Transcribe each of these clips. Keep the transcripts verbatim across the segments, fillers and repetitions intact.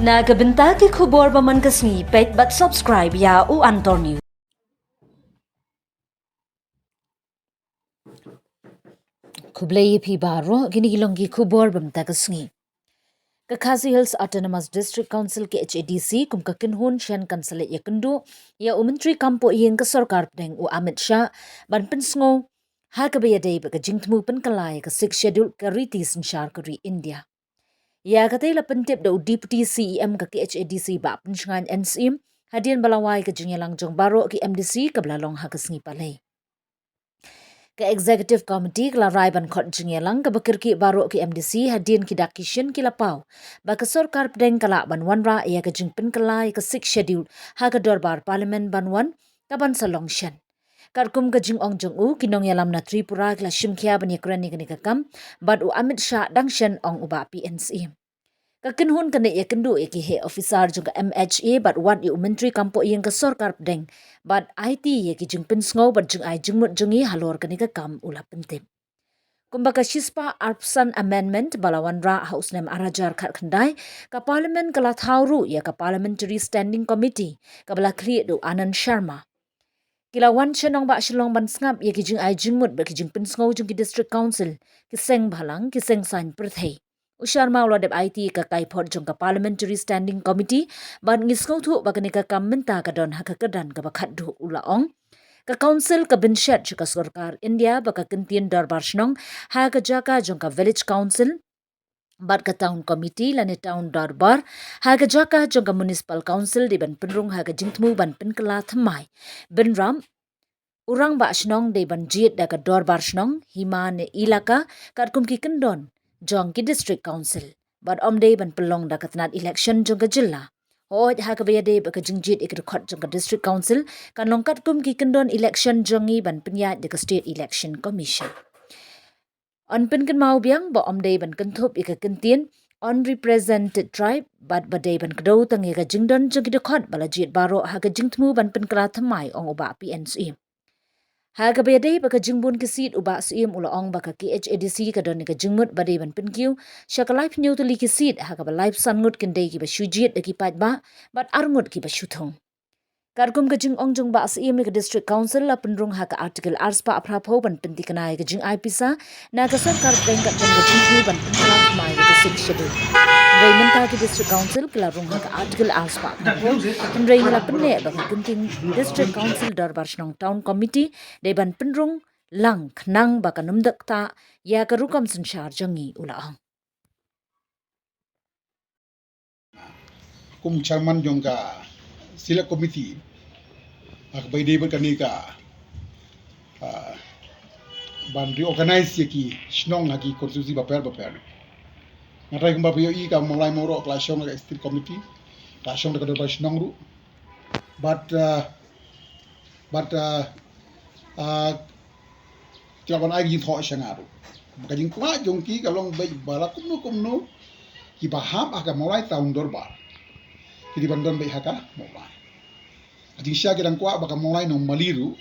Na ka bynta ki khubor ba man ka sngi, peit bad subscribe ïa U Antor News. Khublei ïa phi baroh, kine ki long ki khubor ba mynta ka sngi. Ka Khasi Hills Autonomous District Council, K H A D C, kum ka kynhun shen kan sa leit ïakynduh ïa u Myntri Kam Pohïing ka Sorkar Pdeng u Amit Shah ban pynsngew ha kaba ïadei bad ka jingthmu pynkylla ïa ka Sixth Schedule, ka riti synshar ka ri India. Ïa katei la pyntip da u Deputy C E M ka K H A D C, Bah Pynshngaiñ N Syiem, hadien ba la wai ka jingïalang jong baroh ki M D C kaba la long ha ka sngi Palei. Ka Executive Committee ka la rai ban khot jingïalang kaba kyrkieh baroh ki M D C hadien ki dak ki shin ki la paw ba ka Sorkar Pdeng ka lah ban wanrah ïa ka jingpynkylla ïa ka Sixth Schedule ha ka Dorbar Parliament ban wan, kaban sa long shen. Katkum ka jingong jong u, ki nongïalam na Tripura ki la shim khia ban ïakren ïa kane ka kam bad u Amit Shah dang shen, ong u Bah P N Syiem. Ka kynhun kan leit ïakynduh ïa ki heh officer jong ka M H A bad wat ïa u Myntri Kam Pohïing ka Sorkar Pdeng bad aiti ïa ki jingpynsngew bad jingai jingmut jong ngi halor kane ka kam, u la pyntip. Kumba ka shispah arphew san amendment ba la wanrah ha u snem ar hajar khatkhyndai, ka Parliament ka la thaw ruh ïa ka Parliamentary Standing Committee kaba la khlieh da u Anand Sharma. Ki la wan shnong ba shnong ban sngap ïa ki jingai jingmut bad ki jingpynsngew jong ki District Council, ki seng bhalang, ki seng saiñ pyrthei. U Sharma u la dep aiti ïa ka kaiphod jong ka Parliamentary Standing Committee bad ngi sngewthuh ba kane ka kam mynta ka don ha ka kyrdan kaba khatduh, u la ong. Ka Council ka bynshet sha ka Sorkar India ba ka kyntien Dorbar Shnong ha ka jaka jong ka Village Council bad ka Town Committee lane Town Dorbar ha ka jaka jong ka Municipal Council dei ban pynrung ha ka jingthmu ban pynkylla thymmai, bynrap, u Rangbah Shnong dei ban jied da ka Dorbar Shnong, hima ne ilaka, katkum ki kyndon jong ki District Council. Bad ym dei ban pynlong da ka tnat election jong ka jylla. Hooid, ha kaba ïadei bad ka jingjied ïa ki dkhot jong ka District Council, kan long katkum ki kyndon election jong ngi ban pynïaid da ka State Election Commission. Yn pynkynmaw biang ba ym dei ban kynthup ïa ka kyntien unrepresented tribe bad ba dei ban kdew tang ïa ka jingdon jong ki dkhot ba la jied baroh ha ka jingthmu ban pynkylla thymmai, ong u Bah P N Syiem. Ha kaba ïadei bad ka jingbun ki seat, u Bah Syiem u la ong ba ka K H A D C ka don ïa ka jingmut ba dei ban pynkiew sha ka laiphew hynñiew tylli ki seat, ha kaba laiphew san ngut kin dei kiba shu jied da ki paidbah bad ar ngut kiba shu thung. Katkum ka jingong jong u Bah Syiem, ïa ka District Council la pynrung ha ka Article arspah phraphew ban pynthikna ïa ka jingai pisa na ka Sorkar Pdeng katkum ka jingthmu ban pynkylla thymmai ïa ka Sixth Schedule. Hynrei mynta ki District Council ki la rung ha ka Article arspah phraphew, hynrei ngi la pynneh ba ka kyntien District Council Dorbar Shnong Town Committee dei ban pynrung lang khnang ba kan ym dek ktah ïa ka rukom synshar jong ngi, u la ong. Kum chairman jong ka Select Committee, ha kaba ïadei bad kane ka, ah, ban reorganize ïa ki shnong ha ki constituency bapher bapher. Nga trai kumba phi ïohi, ka Mawlai Mawroh ka la shong ha ka Executive Committee, ka la shong da ka Dorbar Shnong ruh. Bad, ah, bad, ah, ah, ki la wan ai ka jingthoh sha nga ruh. Ka jingkwah jong ki ka long beit ba la kumno kumno kiba hap ha ka Mawlai Town Dorbar, ki dei ban don beit ha ka Mawlai. Ka jingshisha ki dang kwah ba ka Mawlai Nongmali ruh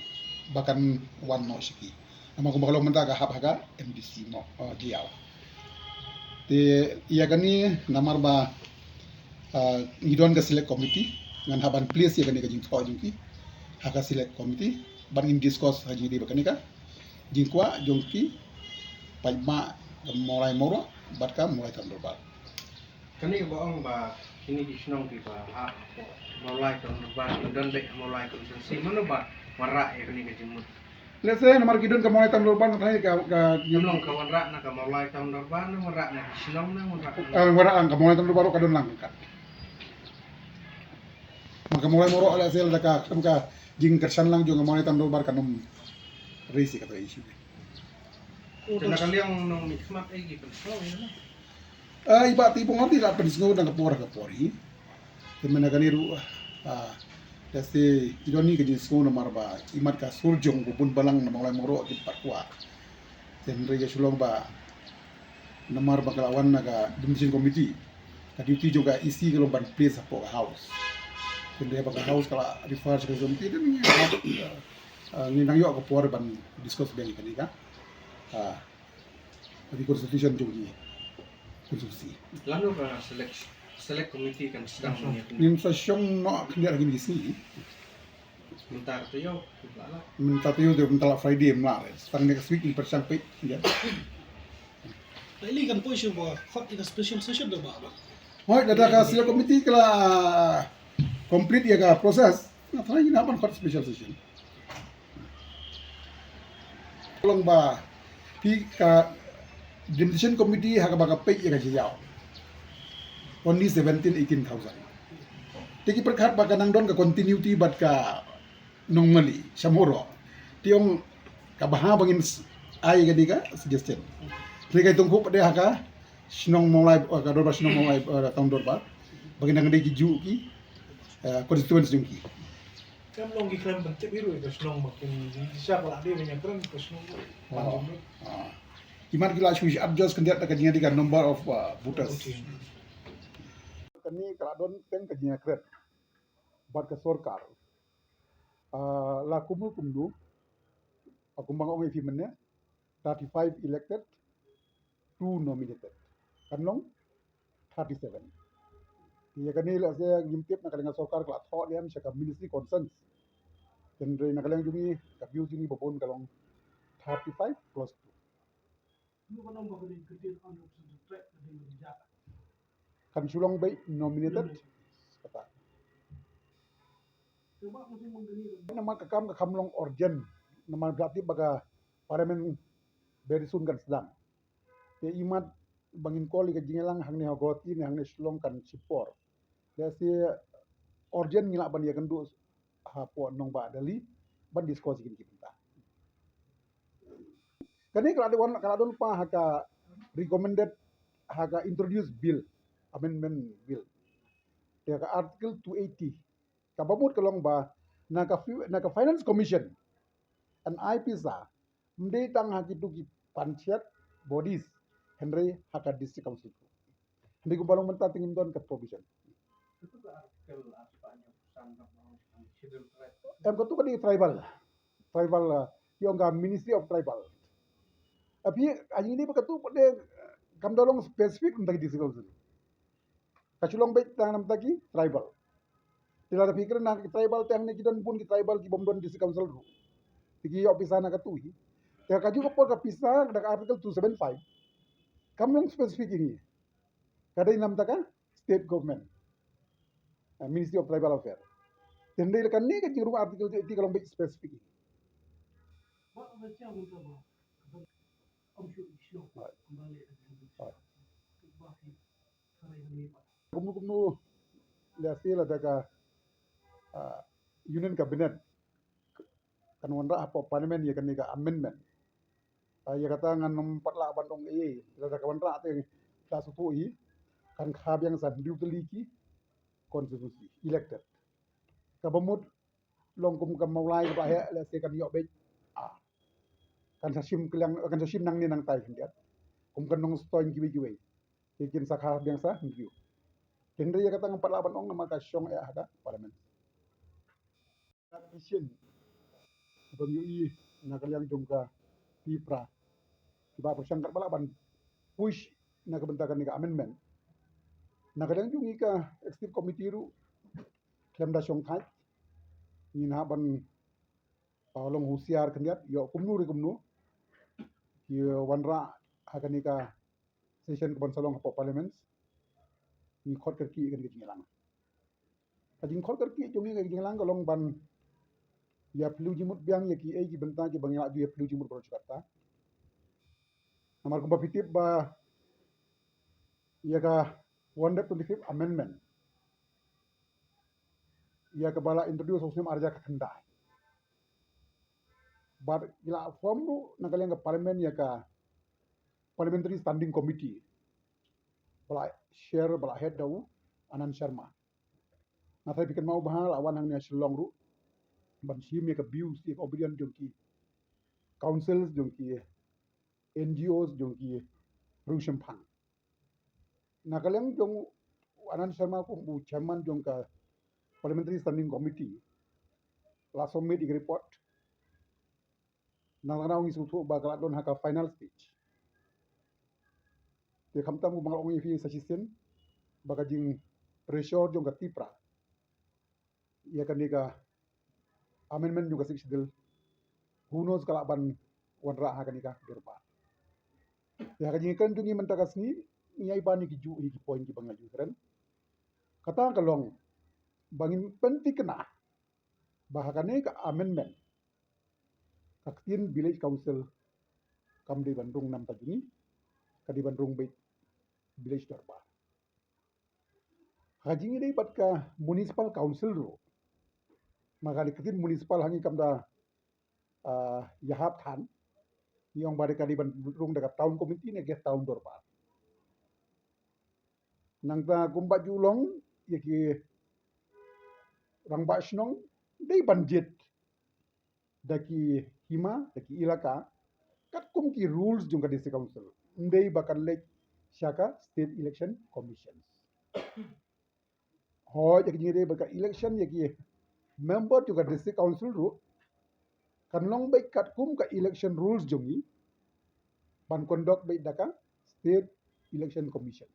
ba kan wan noh sha ki. Namar kumba ka long mynta ka hap ha ka M D C mo, ah, Jaïaw. Te ïa kane namar ba, ah, ngi don ka Select Committee, ngan hap ban place ïa kane ka jingthoh jong ki ha ka Select Committee, ban ngin discuss ha jingdei bad kane ka jingkwah jong ki paidbah ka Mawlai Mawroh bad ka Mawlai Town Dorbar. Kane kaba ong ba kine ki shnong kiba hap hapoh Mawlai Town Dorbar kin don beit ha Mawlai constituency, mano ba wanrah ïa kane ka jingmut? Lehse namar ki don ka Mawlai Town Dorbar, nga tharai ka, ka, ym long ka wanrah na ka Mawlai Town Dorbar, na wanrah na ki shnong, na wanrah na, ah, wanrah na ka Mawlai Town Dorbar ruh ka don lang kat. Ma ka Mawlai Mawroh lehse lada ka khlem ka jingkyrshan lang jong ka Mawlai Town Dorbar kan ym raise ïa kata ka issue. Te na ka liang nongmihkhmat, eh, ki pynsngew ïa kane? Ah, i Bah T. Bongkam te i la pynsngew na ka por ha ka por hi. Te mynta kane ruh, ah, lehse i don hi ka jingsngew namar ba imat ka sur jong u bun balang na Mawlai Mawroh ki pat kwah. Te hynrei ka shu long ba namar ba ka la wan na ka Delimitation Committee, ka duty jong ka E C ka long ban place hapoh ka House. Te hynrei ba ka House ka la refer sha ka committee, te ngi, ah, ngi nang ïoh ka por ban discuss biang ïa kane ka, ah, ka constitution jong ki constituency. Lano ka selection, Select committee kan sdang mynta. Ngin sa shong noh khyndiat ha kine ki sngi. Mynta ka taïew, mynta la. Mynta taïew te mynta la Friday mynta la. Tang ne ka sngi ngin pyrshang peit. Ïa. Lately kan poi shuh ba khot ïa ka special session da ba. Hooid, lada ka select committee ka la complete ïa ka process, nga tharai ngin hap ban khot special session. Long ba phi ka delimitation committee ha kaba ka peit ïa ka jingïaw. Only seventeen, eighteen thousand. Te ki pyrkhat ba ka nang don ka continuity bad ka nongmali, shamhoro. Te ong ka bha ba ngin s-, ai kane ka suggestion. Te ka itong khup de ha ka shnong Mawlai, eh, ka dorbar shnong Mawlai, eh, town dorbar. Ba ngin nang dei ki ju ki, eh, constituents jong ki. Kam long ki kren ban tip biru ka shnong ba kin sha ba la dei ban ïa kren ka shnong. Oh. Ah. Imat ki la shu adjust khyndiat da ka jingïadei ka number of, uh, voters. Okay. Kane ka la don teng ka jingïakren bad ka sorkar. Ah, la kumno kumno, ah, kumba nga ong ïa phi mynne, thirty-five elected, two nominated. Kan long thirty-seven. Ïa kane lehse ngim tip na ka liang ka sorkar ka la thoh lem sha ka ministry concerned. Hynrei na ka liang jong ngi, ka view jong ngi ba bun ka long thirty-five plus two. Kan shu long beit nominated. Kata. Namar ka kam ka kham long urgent. Namar ba la tip ba ka parliament very soon kan sdang. Te imat ba ngin call ïa ka jingïalang hangne ha Guwahati ne hangne Shillong kan shipor. Lehse urgent ngi lah ban ïakynduh hapoh nongbah Delhi ban discuss ïa kine ki bynta. Kane ka la don, ka la don lypa ha ka recommended, ha ka introduce bill, amendment bill. Te ka article two eighty. Kaba mut ka long ba na ka fi-, na ka Finance Commission yn ai pisa ym dei tang ha kitu ki panchayat bodies, hynrei ha ka district council. Hynrei kumba long mynta te ngim don ka provision. Em, katu ka dei tribal. Tribal, uh, ki ong ka Ministry of Tribal. Tapi ha ïing ni ba katu pat de kam da long specific mynta ki district council. Ka shu long beit tang na bynta ki tribal. Te lada phi kren na ki tribal te hangne ki don bun ki tribal ki bym don district council ruh. Te ki ïoh pisa na katu hi. Te ka ju ka por ka pisa da ka article two seven five. Kam long specific ïa ngi. Ka dei na bynta ka state government. Ah, Ministry of Tribal Affairs. Te hynrei la kane ka jingrung article two eighty ka long beit specific. Right. Right. Kumno kumno, lehse lada ka, ah, Union Cabinet kan wanrah hapoh Parliament ïa kane ka amendment. Ah, ïa kata ngan ym pat lah ban ong ei, lada ka wanrah te ka shu tuh hi, kan kha biang sa hynriew tylli ki constituency elected. Kaba mut long kum ka Mawlai kaba heh, lehse kan ïoh beit, ah, kan sa shim kylliang, kan sa shim nangne nangtai khyndiat. Kum ka Nongstoiñ kiwei kiwei. Te kin sa kha biang sa hynriew. Hynrei ïa kata ngam pat lah ban ong namar ka shong eh ha ka Parliament. Ka shisien ba ngi ïohi na ka liang jong ka Tipra, kiba pyrshang katba lah ban push na ka bynta kane ka amendment. Na ka liang jong ngi ka Executive Committee ruh khlem da shong thait, ngin hap ban, uh, long husiar khyndiat, ïoh kumno re kumno ki wanrah ha kane ka session kaban sa long hapoh Parliament, ngi khot kyrkieh ïa kane ka jingïalang. Ka jingkhot kyrkieh jong ngi ka jingïalang ka long ban ïa phylliew jingmut biang ïa kiei ki bynta kiba ngi la ju ïa phylliew jingmut baroh shi katta. Namar kumba phi tip ba ïa ka one hundred twenty-fifth amendment, ïa kaba la introduce ha u snem ar hajar khyndai. Bad ki la form ruh na ka liang ka Parliament ïa ka Parliamentary Standing Committee, ba la chair, ba la head da u Anand Sharma. Nga tharai phi kynmaw bha, la wan hangne ha Shillong ruh ban shim ïa ka views, ïa ka opinion jong ki councils, jong ki N G Os, jong ki riewshemphang. Na ka liang jong u Anand Sharma kum u chairman jong ka Parliamentary Standing Committee, la submit ïa ka report. Nangta ngi sngewthuh ba ka la don ha ka final stage. Te khamtam kumba nga la ong ïa phi sa shisien, ba ka jing pressure jong ka Tipra ïa kane ka amendment jong ka Sixth Schedule, who knows ka lah ban wanrah ha kane ka dorbar. Ïa ka jingkren jong ngi mynta ka sngi, ngi ai ban ïa ki juh ïa ki point kiba ngi la ju kren. Kata ka long ba ngin pynthikna ba ha kane ka amendment, ka ktien village council kam dei ban rung namta jong ngi, ka dei ban rung beit village dorbar. Ha ka jingïadei bad ka municipal council ruh, ma ka dei ka ktien municipal ha ngi kam da, ah, ïahap than, ngi ong ba dei ka dei ban rung da ka town committee ne ka town dorbar. Nangta kumba ju long ïa ki rangbah shnong dei ban jied da ki hima, da ki ilaka, katkum ki rules jong ka District Council. Ym dei ba kan leit sha ka State Election Commission. Hooid, ïa ka jingïadei bad ka election ïa ki member jong ka District Council ruh kan long beit katkum ka election rules jong ngi, ban conduct beit da ka State Election Commission.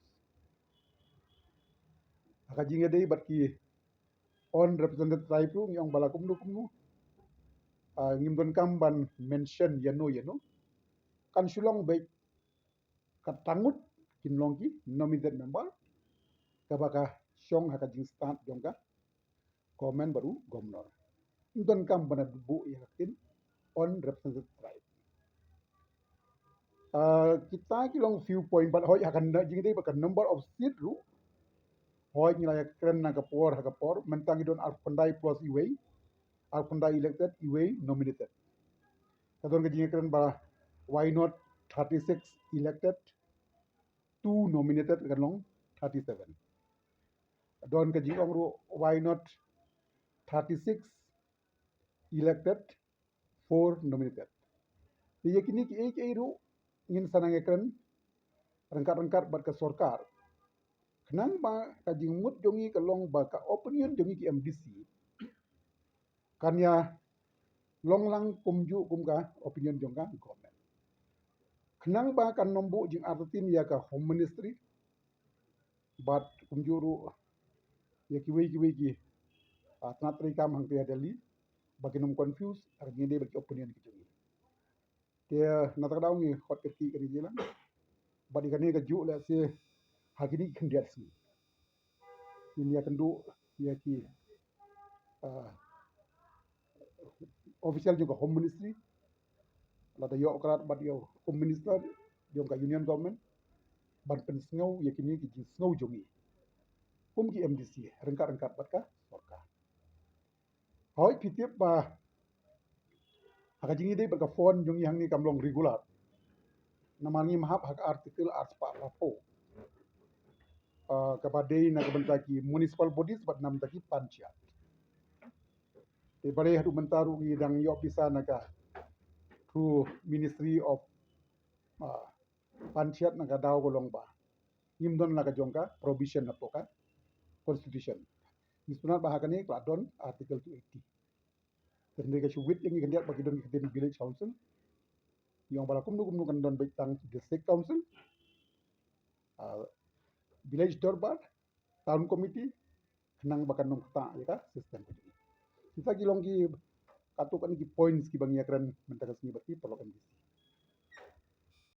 Ha ka jingïadei bad ki unrepresented tribe ruh, ngi ong ba la kumno kumno, ah, ngim donkam ban mention ïano ïano, kan shu long beit ka tang ngut kin long ki nominated member kaba ka shong ha ka jingstad jong ka government bad u governor. Ym donkam ban da buh ïa ka ktien unrepresented tribe. Ah, kita ki long few point, bad hooid ha ka na-, jingïadei bad ka number of seat ruh, hooid ngi la ïakren na ka por ha ka por, mynta ngi don arphew khyndai plus iwei, arphew khyndai elected, iwei nominated. Ka don ka jingïakren ba why not thirty-six elected, two nominated, kan long thirty-seven. Don ka jingong ruh, why not thirty-six elected, four nominated. Te ïa kine kiei kiei ruh ngin sa nang ïakren ryngkat ryngkat bad ka sorkar. Khnang ba ka jingmut jong ngi ka long ba ka opinion jong ngi ki M D C kan ïa long lang kumjuh kum ka opinion jong ka government. Khnang ba kan ym buh jingartatien ïa ka Home Ministry, bad kumjuh ruh ïa kiwei kiwei ki, ah, tnat treikam hangta ha Delhi, ba kin ym confuse ha ka jingïadei bad ki opinion ki jong ngi. Te na kata ka daw ngi khot kyrkieh kane ka jingïalang. Bad ïa kane kajuh lehse ha kine ki khyndiat sngi ngin ïakynduh ïa ki, ah, official jong ka Home Ministry, lada ïoh krad bad ïa u Home Minister jong ka Union Government, ban pynsngew ïa kine ki jingsngew jong ngi kum ki M D C ryngkat ryngkat bad ka sorkar. Hooid, phi tip ba ha ka jingïadei bad ka fund jong ngi hangne kam long regular. Namar ngim hap ha ka Article arspah laiphew, ah, kaba dei na ka bynta ki municipal bodies bad na ka bynta ki panchayat. Te balei haduh mynta ruh ngi dang ïoh pisa na ka through Ministry of, ah, Panchayat, na ka daw ka long ba ngim don la ka jong ka provision hapoh ka Constitution. Ngi sngewthuh ba ha kane ka la don Article two eighty. Te hynrei ka shu wit ïa ngi khyndiat ba ki don ki ktien Village Council. Ngi ong ba la kumno kumno kan don beit tang District Council, ah, Village Dorbar, Town Committee, khnang ba kan ym ktah ïa ka system ka jong ngi. Kita ki long ki, katto katne ki points kiba ngi ïakren mynta ka sngi bad ki paralok M D C.